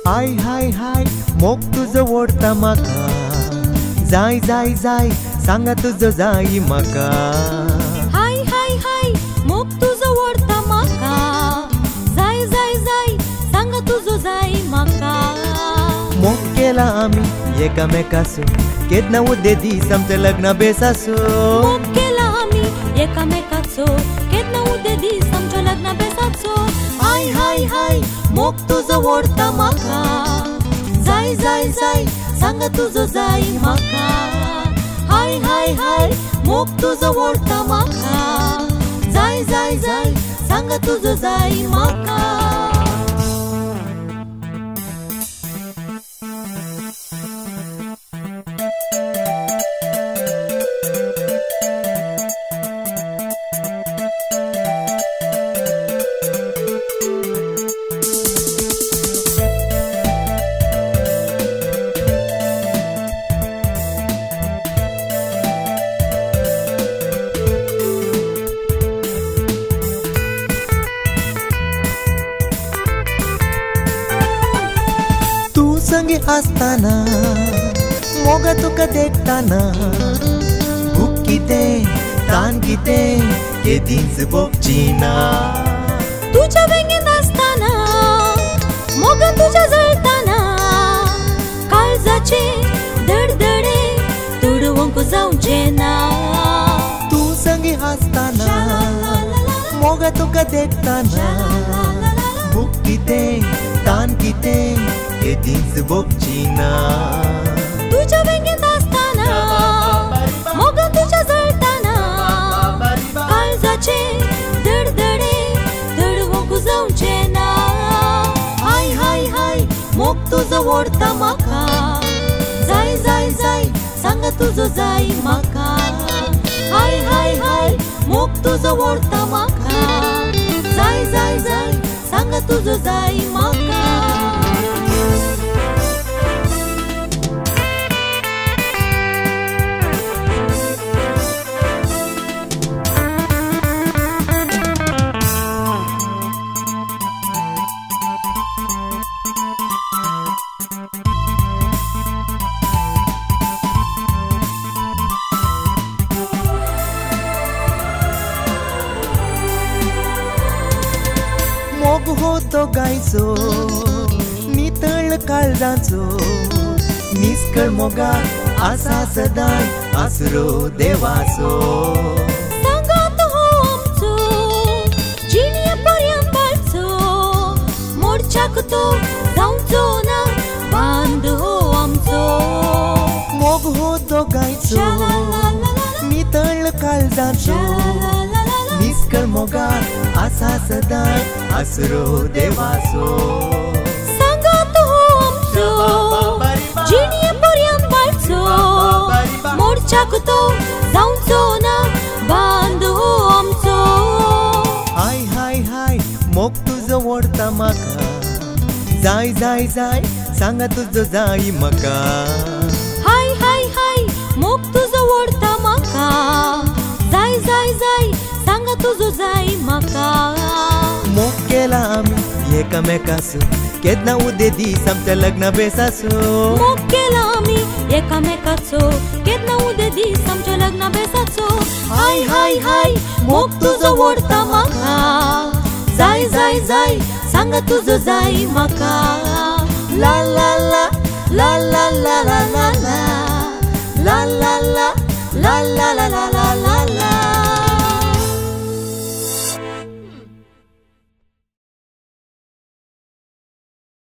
हाय हाय हाय मोग तुजो ओडता म्हाका, जाय जाय जाय सांगा तुजो जाय म्हाका। हाय हाय हाय मोग तुजो ओडता म्हाका, जाय जाय जाय सांगा तुजो जाय म्हाका। मोग केला आमी एकामेकासो, केन्ना उदे दीस आमचें लग्न बेसासो। मोग केला आमी एकामेकाचो, केन्ना उदे दीस आमचें लग्न बेसाचो। हाय हाय हाय मोग तुजो ओडता म्हाका, जाय जाय जाय सांगा तुजो जाय म्हाका। हाय हाय हाय मोग तुजो ओडता म्हाका, जाय जाय जाय सांगा तुजो जाय म्हाका। तूं संगी आसतना मोगा तुका देखताना, भूक कितें तान कितें केदींच भोगची ना। तुज्या वेंगेंत आसतना मोगा तुज्या जळताना, काळजाचे धडधडे तुडवंक जावचें ना। तूं संगी आसतना मोगा तुका देखताना, भूक कितें तान कितें केदींच भोगची ना। तुज्या वेंगेंत आसतना मोगा तुज्या जळताना, काळजाचे धडधडे धडवंक जावचें ना। हाय हाय हाय मोग तुजो ओडता म्हाका, जाय जाय जाय सांगा तुजो जाय म्हाका। हाय हाय हाय मोग तुजो ओडता म्हाका, जाय जाय जाय सांगा तुजो जाय म्हाका। मोग हो तो गायचो नितळ काळजाचो, निस्कळ मोगा आसा सदांय आसरो देवाचो। सांगात हो आमचो जिणे पर्यंत बाळचो, मोडच्याक तो जावचो ना बांद हो आमचो। मोग हो तो गायचो नितळ काळजाचो, निस्कळ मोगा आसा सदांय आसरो देवाचो। सांगात हो आमचो जिणे पर्यंत बाळचो, मोडच्याक तो जावचो ना बांद हो आमचो। हाय हाय हाय मोग तुजो ओडता म्हाका, जाय जाय जाय सांगा तुजो जाय म्हाका। हाय हाय हाय मोग तुजो ओडता म्हाका, जाय जाय जाय सांगा तुजो जाय म्हाका। मोग केला आमी एकामेकासो, केन्ना उदे दीस आमचें लग्न बेसासो। मोग केला आमी एकामेकाचो, केन्ना उदे दीस आमचें लग्न बेसाचो। हाय हाय हाय मोग तुजो ओडता म्हाका, जाय जाय जाय सांगा तुजो जाय म्हाका। ला ला